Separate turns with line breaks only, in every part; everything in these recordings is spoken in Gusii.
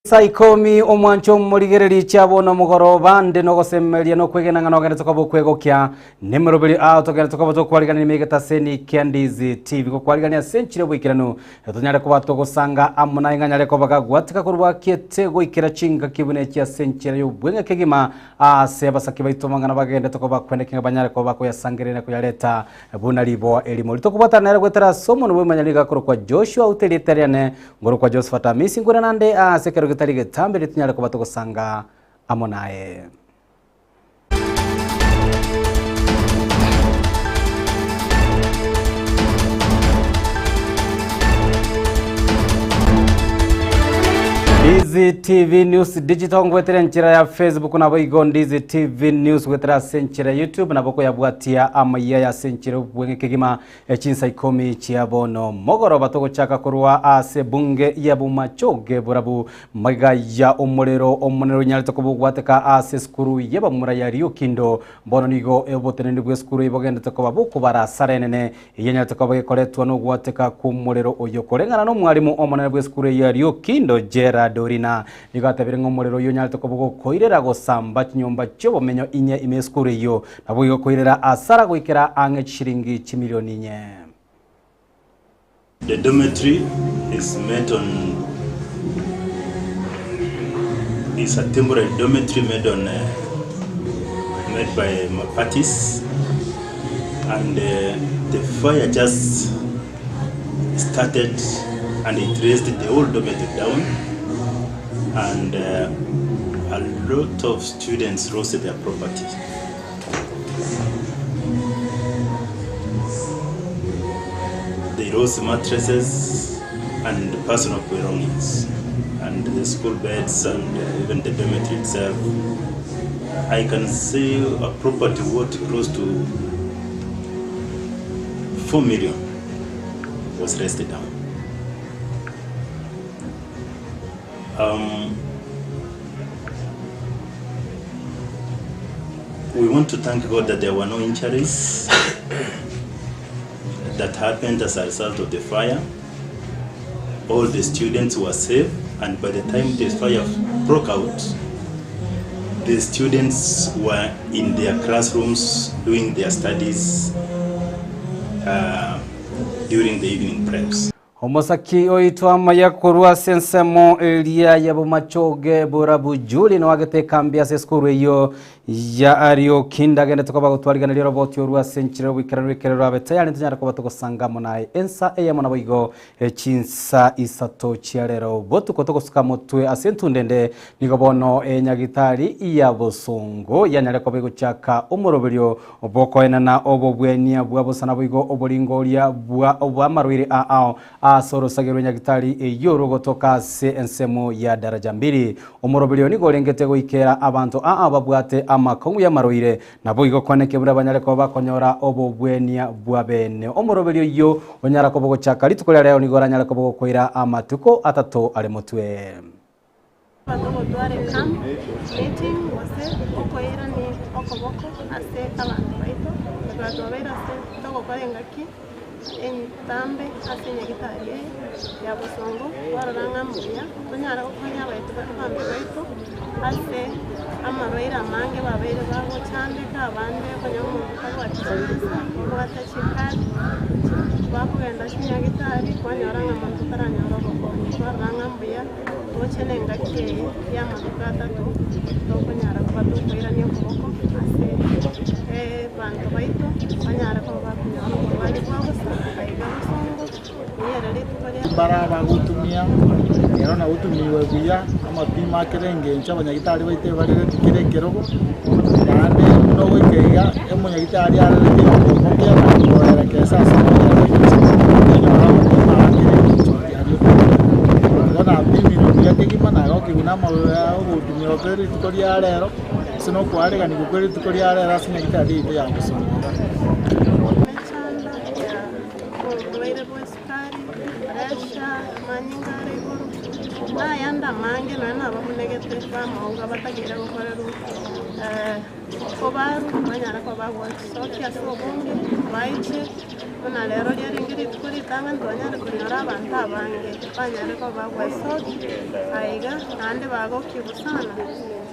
Saa ikomi omwancho omorigereria chiabo nomogoroba nde nogosemeria nokwegena ng'a nogenderete koba okwegokia nemeroberio ao togenderete koba tokwariganania ime egetaseni kia Ndizi TV gokwarigania ase enchera y'oboikeranu tonyare koba togosanga amo naye ng'a nyare koba gagwatika korwa kiete goikera chingaki buna echi ase enchera y'obweng'e kegima ase abasake baito amang'ana bagenderete koba kweneki ng'a banyare koba bakoyasangereria na koyareta Buna riboa erimo ritokobwatana nere goetera ase omonwa bw'emanyani iga akorokwa Joshua oute erieta riane, ngorokwa Josephat Amisi nkwera nande aase ekero getari getambe erio tonyare koba togosanga amo naye. Ndizi TV News Digital ngwetera enchera ya Facebook nabo igo Ndizi TV News gwetera ase enchera ya YouTube nabo koyabwatia amayia aya ase enchera obweng'e kegima chinsa ikomi chia bono mogoroba togochaka korwa ase bunge ya Bomachoge borabu magega ya omorero omonene onyarete koba ogwateka ase esukuru y'abamura ya Riokindo bono nigo oboteneneri bw'esukuru eye bogendete koba bokobara asara enene Eyio enyarete koba gekoretwa nogwateka kw'omorero oyo. Koreng'ana nomwarimu omonene bw'esukuru eyio ya Riokindo, Gerard Orina, nigo atebire ng'a omorero oyio onyarete koba gokoirera gosamba chinyomba chi'obomenyo inye ime y'esukuru eyio, naboigo koirera asara goikera ang'e chishilingi chimilioni inye.
The dormitory is made on is a temporary dormitory made on made by mabatis and the fire just started and it razed the whole dormitory down and a lot of students lost their property. They lost mattresses and personal belongings and the school beds and even the dormitory itself. I can say a property worth close to 4 million was razed down. Um, we want to thank God that there were no injuries that happened as a result of the fire. All the students were safe, and by the time the fire broke out, the students were in their classrooms doing their studies uh, during the evening prayers.
Omosaki oito amaya korwa ase ensemo eria ya bomachoge borabu Julie noagete ekambi ase esukuru eyio ya Ariokinda agendete koba gotwariganeria oroboti orwo ase enchera y'oboikeranu ekerero abe tayari ntonyare koba togosanga amo naye ensa eyemo naboigo chinsa isato chia rero botuko togosuka motwe ase entunda ende nigo bono enyagitari ya bosongo yanyare koba egochaka omoroberio Bokoenana obobwenia bwa bosa naboigo oboringoria bwa obw'amarwaire a ao ase orosage rwe nyagitari eyio rogotoka ase ensemo ya daraja mbili. Omoroberio nigo orengete goikera abanto a ao babwate amakong'u y'amarwaire, naboigo kwaneke buna banyare koba bakonyora obobwenia bwa bene. Omoroberio oyio onyara koba ogochaka rituko ria rero nigo oranyare koba ogokoira amatuko atato are motwe.
Togotwara ecamp meeting gose okoirania okoboko ase abanto baito, ekero twabeire ase togokora engaki entambe ase enyagitari eye ya bosongo, twarora ng'a mbuya tonyare gokonya abaito abanto baito ase amarwaire amange babeire bagochandeka abande okonyora omonto tabwati chibesa, obwate chicard bakogenda chinyagitari kwanyora ng'a monto taranyora obokonyi, twarora ng'a mbuya. Toche nengaki eye y'amatuko atato tokonyara koba tokoirania okoboko ase abanto baito, banyare koba bakonyora oborwari bwa bosa aiga bosongo, riere rituko ria.
Mbare abagotumia, ero nagotumiwe buya, amapimo a kera engencho abanyagitari baito ebarereti kera ekerogo, naende buna ogoika iga, omonyagitari arereti egento kia koerekesa ase okonyora amapimo aya kera engencho. Igo napimirwe buya kegima, nagokigwa namabe aya ogotumiwa kwe rituko ria rero, ase na okoareganigwa kwe rituko ria rero ase nyagetari yaito ya bosongo.
Emechando ya oborwaire bwa esukari, pressure, amanyinga are igoro, na ayande amange nonya nababunegete bamauga batagete gokorerwa kobarwa banyare koba bagosokia ase obonge, baiche. Buna rero riarenge rituko ritang'ani twanyare konyora abanto abange banyare koba bagwesokia aiga, naende bagokigwa sana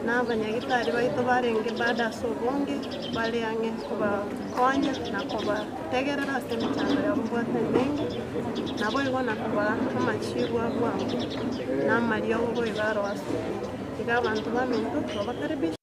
na abanyagitari baito barenge bado ase obonge bare ang'e kobakonya na kobategerera ase emechando yabo mbwate emenge, naboigo na kobaa amachibu a bwango na amariogo boigo aro ase obonge. Iga abanto baminto twabakaribisha.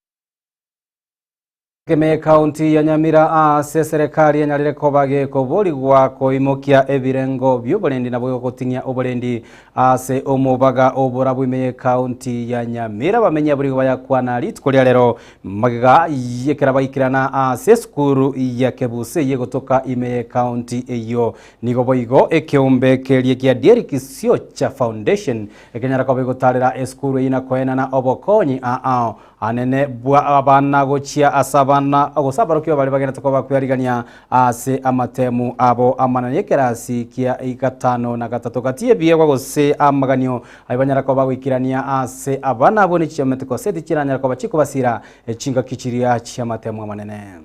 Keme ekaunti ya Nyamira ase eserekari enyarire koba gekoborigwa koimokia ebirengo bi'oborendi nabo goting'ia oborendi ase omobaga oborabu ime y'ekaunti ya Nyamira. Abamenyi aborigo bayakwana rituko ria rero magega ekero baikirana ase esukuru ya Kebuse eye egotoka ime y'ekaunti eyio. Nigo boigo ekeombe keria kia Derrick Siocha Foundation ekenyara koba egotarera esukuru eyio na koenana obokonyi ao Anene bwa abana gochia ase abana, gose abarokigwa baria bagenderete koba kwearigania ase amatemu abo amanene y'ekerasi kia gatano na gatato. Gati y'ebiegwa gose amaganio ayio banyara koba bagoikerania ase abana abwo ne chiomete gose tichiranyara koba chikobasira chingaki chiria chi'amatemu amanene.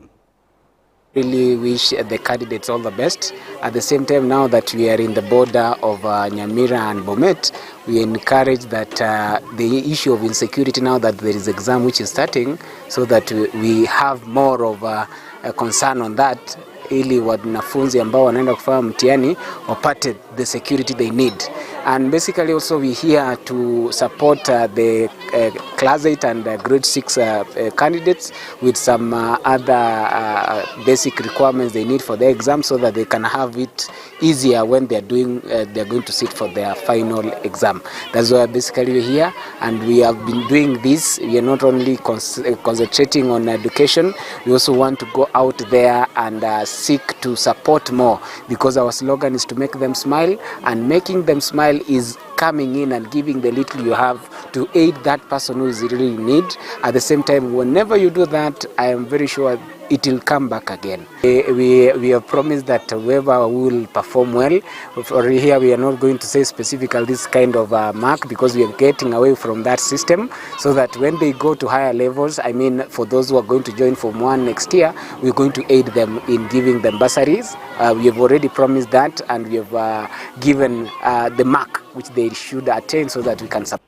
Really wish the candidates all the best. At the same time, now that we are in the border of Nyamira and Bomet, we encourage that the issue of insecurity now that there is exam which is starting, so that we have more of a concern on that ili wanafunzi ambao wanaenda kufanya mtihani wapate the security they need. And basically also we here to support the class 8 and grade 6 candidates with some other basic requirements they need for their exam so that they can have it easier when they are doing they are going to sit for their final exam. That's why basically we're here and we have been doing this. We are not only concentrating on education, we also want to go out there and seek to support more because our slogan is to make them smile and making them smile is coming in and giving the little you have to aid that person who is really in need. At the same time, whenever you do that, I am very sure it will come back again. We have promised that whoever will perform well, for here we are not going to say specifically this kind of mark because we are getting away from that system so that when they go to higher levels, I mean for those who are going to join Form 1 next year, we're going to aid them in giving them bursaries. We have already promised that and we have given the mark which they should attain so that we can support.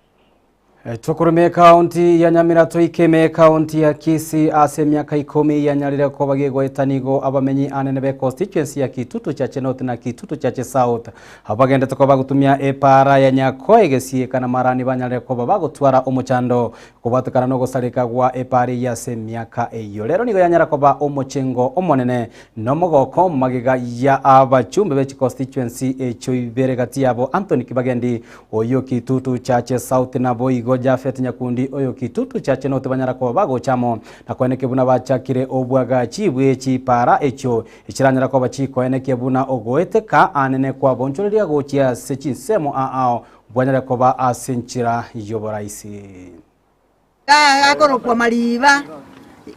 Tokorome ekaunti ya Nyamira toikeme ekaunti ya Kisii ase emiaka ikomi yanyarire koba gegoeta nigo abamenyi anene be constituency ya Kitutu Chache North na Kitutu Chache South abagendete koba bagotumia epara ya Nyakoe gesieka na marani banyarire koba bagotwara omochando kobwatekana na ogosareka gwa epara eyio ase emiaka eyio. Rero nigo yanyara koba omochengo omonene na omogoko magega ya abachumbe be chiconstituency echio ibere gati yabo Anthony Kibagendi oyo Kitutu Chache South nabo igo Japhet Nyakundi oyo Kitutu Chache North banyara koba bagochamo na koenekia buna bachakire obwagachi bwe chipara echio echiranyara koba chikoenekia buna ogoeteka anene kwa bonchoreria gochia ase chinsemo ao bwanyare koba ase enchera y'oboraisi.
Gakorokwa mariba,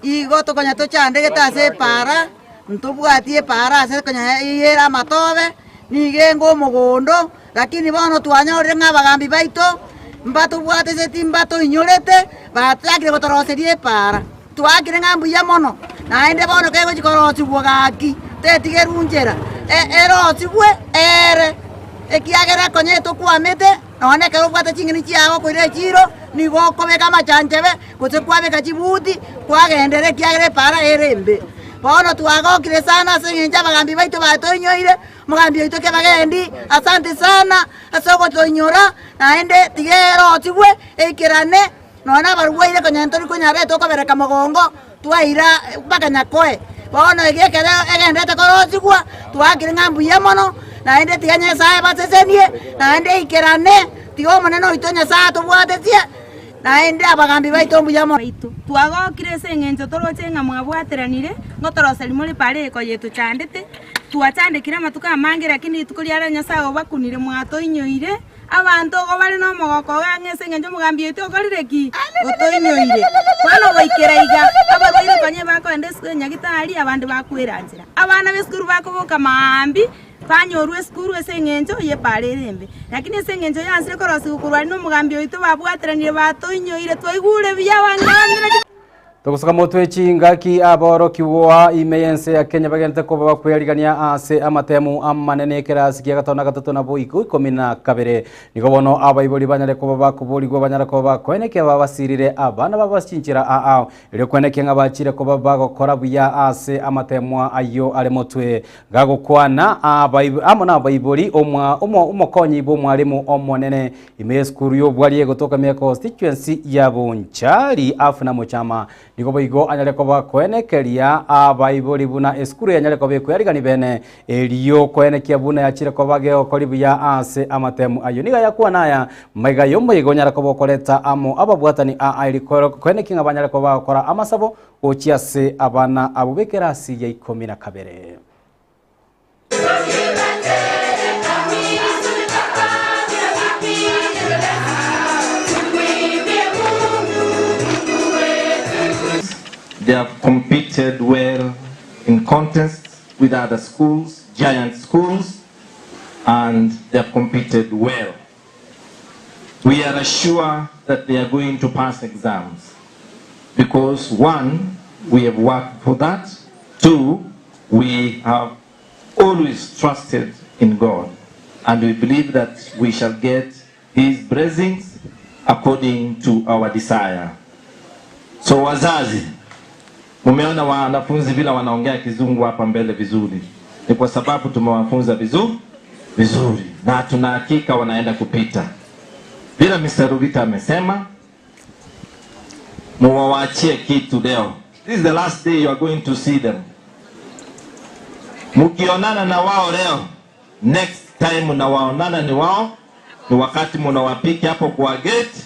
igo tokonya tochandegete ase epaara, ntobwati epaara ase konya eyere amatobe, nigo enga omogondo, lakini bono twanyorire ng'a abagambi baito mbatobwateseti mbatoinyorete, bachakire gotoroseria epaara. Twakire ng'a mbuya mono, naende bono kegochi korosigwa gaki, tetigerwa nchera, erosigwe ere, ekiagera konya etokwamete. Nonya nekero obwate ching'eni chiao okoira echiiro, nigo okobeka amachanchabe, gose kwabeka chibuti, kwagenderera ekiagera epaara ere embe. Bono twagokire sana ase eng'encho abagambi baito batoinyoire, omogambi oito Kibagendi, asante sana ase ogotoinyora, naende tiga erosigwe eikerane, nonya na abarwaire konya ntori konyara etokobereka mogongo, twaira mpaka Nyakoe. Bono ege ekero egenderete korosigwa, twaakire ng'a mbuya mono, naende tiga Nyasae abasesenie, naende eikerane, tiga Omonene oito Nyasae atobwatesie, naende abagambi baito mbuya mono.
Baito. Twagokire ase engencho toroche ng'a mwabwateranire, ngotoroseria more paara eye konya etochandete, twachandekire amatuko amange lakini rituko riarero Nyasae obakunire mwatoinyoire. Abanto igo bare nomogoko ogo ang'e ase engencho omogambi oito okorire ki? Otoinyoire. Bono goikera iga, abarwaire konya ebakoenda esukuru enyagitari, abande bakwera nchera. Abana b'esukuru bakoboka maambia, banyorwa esukuru ase eng'encho y'epaara ere embe. Lakini ase eng'encho yansire korosigwa korwa aria na omogambi oito babwateranire batoinyoire, twaigure buya abang'ina bamino.
Togosoka motwe chingaki aborokigwa ime y'ense ya Kenya bagente koba bakweyarigania ase amatemu amanene ekerasi kia gatano na gatato nabo iko ikomi na kabere. Nigo bono abaibori banyare koba bakoborigwa banyare koba bakoenekia babasirire abana babo ase chinchera aa erio koenekia ng'a bachire koba bagokora buya ase amatemwa ayio are motwe. Gagokwana amo nabaibori omokonyi bw'omwalimu omonene ime y'esukuru y'obwari egotoka ime ya constituency ya Bonchari Afna Mochama nigo boigo anyare koba koenekeria abaibori buna esukuru yanyare koba ekoyarigani bene erio koenekia buna yachire koba geokori buya ase amatemu ayio. Nigo ayakwana aya maiga y'omoyega onyare koba okoreta amo ababwatani aa eri koenekia ng'a banyare koba bagokora amasabo Gochia ase abana abwo b'ekerasi ya ikomi na kabere.
They have competed well in contests with other schools, giant schools, and they have competed well. We are sure that they are going to pass exams because one, we have worked for that. Two, we have always trusted in God and we believe that we shall get his blessings according to our desire. So wazazi, mumeona wanafunzi vile wanaongea kizungu hapa mbele vizuri, ni kwa sababu tumewafunza vizuri vizuri, na tuna hakika wanaenda kupita. Vile Mr. Rugita amesema, muwaachie kitu leo. This is the last day you are going to see them. Mukionana na wao leo, next time mnawaonana ni wao, ni wakati mnawapiki hapo kwa gate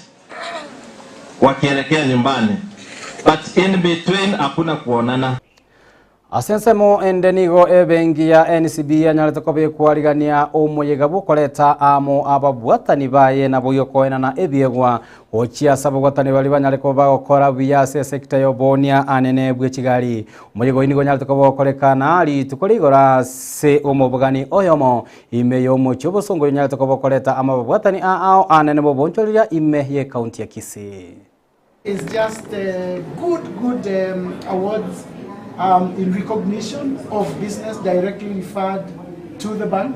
wakielekea nyumbani, but in between hakuna kuonana.
Ase ensemo ende nigo ebenki ya NCB yanyarete koba ekwarigania omoyega bw'okoreta amo ababwatani baye nabo giokoenana ebiegwa gochia ase ababwatani baria banyare koba bagokora buya ase esekta ya obonia anene bwe chigari. Omoyega oyio nigo onyarete koba ogokorekana rituko rigoro ase omobogani oyomo ime ya omochie obosongo onyarete koba okoreta amo ababwatani ao anene b'obonchoreria ime ye ekaunti ya Kisii.
It's just good, good awards in recognition of business directly referred to the bank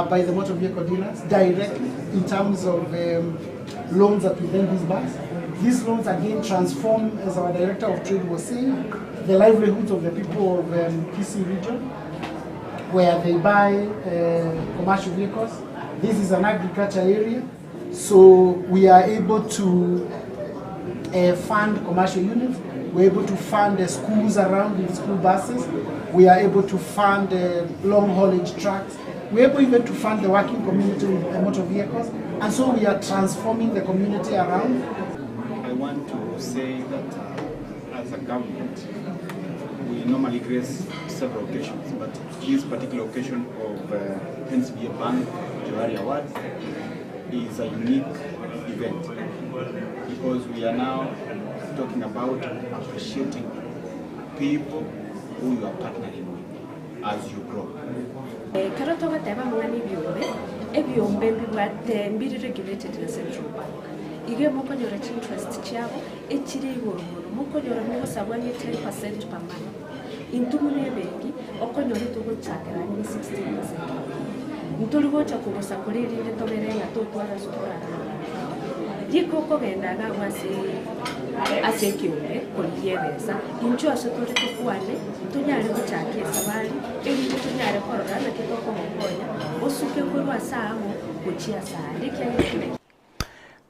by the motor vehicle dealers directly in terms of loans that we then disburse. These loans again transform, as our director of trade was saying, the livelihoods of the people of Kisii region, where they buy commercial vehicles. This is an agriculture area, so we are able to fund commercial units. We're able to fund the schools around with school buses. We are able to fund long haulage trucks. We're able even to fund the working community with motor vehicles. And so we are transforming the community around.
I want to say that as a government, we normally grace several occasions, but this particular occasion of NCBA Bank Johari Awards is a unique event because we are now talking about appreciating people who you are partnering with as you grow.
Ekero togateba amang'ana ebiombe, ebiombe mbibwate mbiri regulated na Central Bank. Igo mokonyora chiinterest chiabo echire igoro mono, mokonyora mogosabwa ang'e 10% per month. Intwe buna ebenki, okonyora togochakera ang'e 16% per month. Ntori gocha kogosa koria erinde tobere ng'a totware ase okorara nabanto. Rika okogenda iga agwo ase ase ekeombe korigia ebesa, inchuo ase tore tokwane, tonyare gochaka esabari, erinde tonyare korora naki tokomokonya, osuke korwa ase aamo gochia ase aande, ekiagera ekio.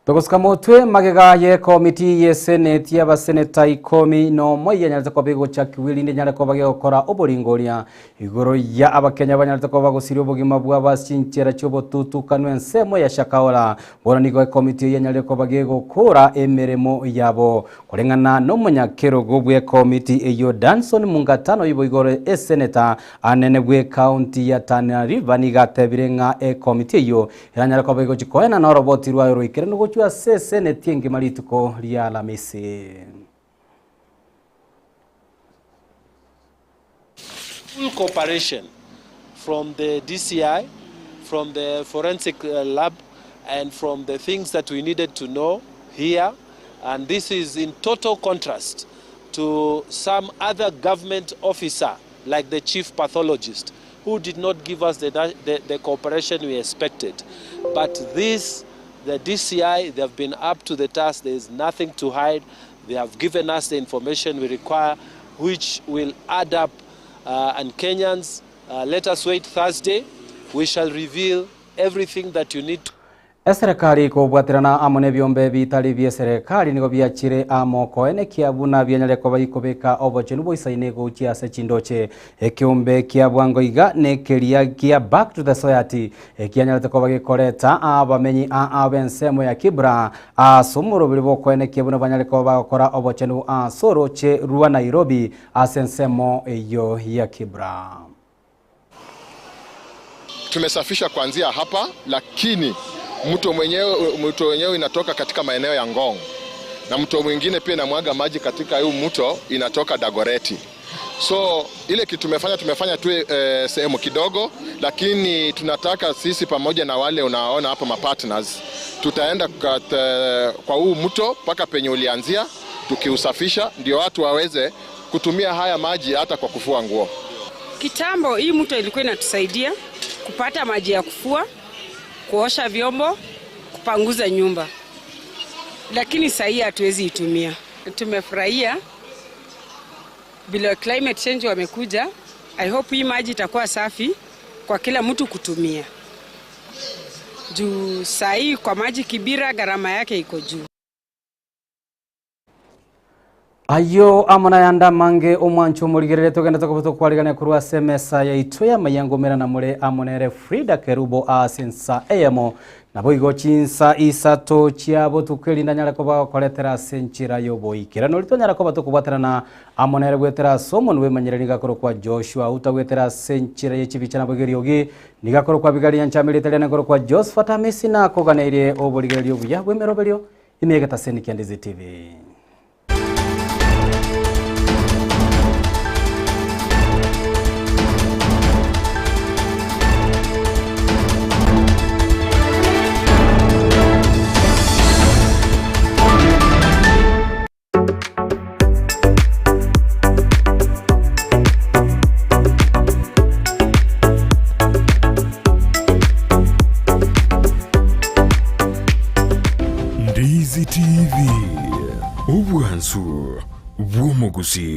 Togosuka motwe magega y'ekomiti y'eseneti y'abaseneta ikomi nomo yanyarete koba egochakigwa erinde enyare koba gegokora oboringoria igoro ya abakenya banyarete koba bagosiria obogima bwabo ase chinchera chi'obotutukanu ensemo ya Shakahola. Bono nigo ekomiti eyio yanyarire koba gegokora emeremo yabo koreng'ana nomonyakerogo bw'ekomiti eyio Danson Mungatana oibo igoro eseneta anene bw'ecounty ya Tana River nigo atebire ng'a ekomiti eyio Eranyare koba egochia koena noroboti rwayo roikeranu gochia ase eseneti engima rituko ria Alamisi.
Full cooperation from the DCI, from the forensic lab and from the things that we needed to know here. And this is in total contrast to some other government officer like the chief pathologist who did not give us the, the, the cooperation we expected. But this, the DCI, they have been up to the task. There is nothing to hide. They have given us the information we require, which will add up. And Kenyans, let us wait Thursday. We shall reveal everything that you need to
Eserekari kobwaterana amo nebiombe bitari bia eserekari nigo biachire amo koenekia buna bianyare koba ikobeka obochenu boisaine gochia ase chindoche ekiombe kia bwango iga nekeria kia back to the society ekianyarete koba gekoreta abamenyi a abensemo ya Kibra ase omoroberi bokoenekia buna banyare koba bagokora obochenu ase oroche rwa Nairobi ase ensemo eyo ya Kibra.
Tumesafisha kuanzia hapa, lakini mto mwenyewe inatoka katika maeneo ya Ngong na mto mwingine pia inamwaga maji katika huu mto inatoka Dagoreti. So ile kitu tumefanya tu sehemu kidogo, lakini tunataka sisi pamoja na wale unaona hapa mapartners, tutaenda kwa huu mto mpaka penye ulianzia, tukiusafisha ndio watu waweze kutumia haya maji hata kwa kufua nguo.
Kitambo hii mto ilikuwa inatusaidia kupata maji ya kufua, kuosha vyombo, kupanguza nyumba, lakini sasa hii hatuwezi itumia. Tumefurahia bila climate change wamekuja. I hope hii maji itakuwa safi kwa kila mtu kutumia, juu saa hii kwa maji Kibira gharama yake iko juu.
Ayo amona yanda mange omwancho omorigerere togenda tokoboto kwarigania korwa ase emesa yaito ya mayangomera na more amonere Frida Kerubo ase ensa eyemo nabo igo chinsa isato chiabo tukerinda nyara koba gokoretera ase enchera yoboikerano ritonyara koba tokobwaterana amonere gwetera ase omonwe bwemanyereri nigakoro kwa Joshua utagwetera ase enchera yechibicha nabo geriogi nigakoro kwa bigari yanchamirite nagoro kwa Josephat Amesi nakoganeirie oborigererio buya bwemeroberio imegeta seni kia Ndizi TV.
Ndizi TV, obwansu bw'omuguzi.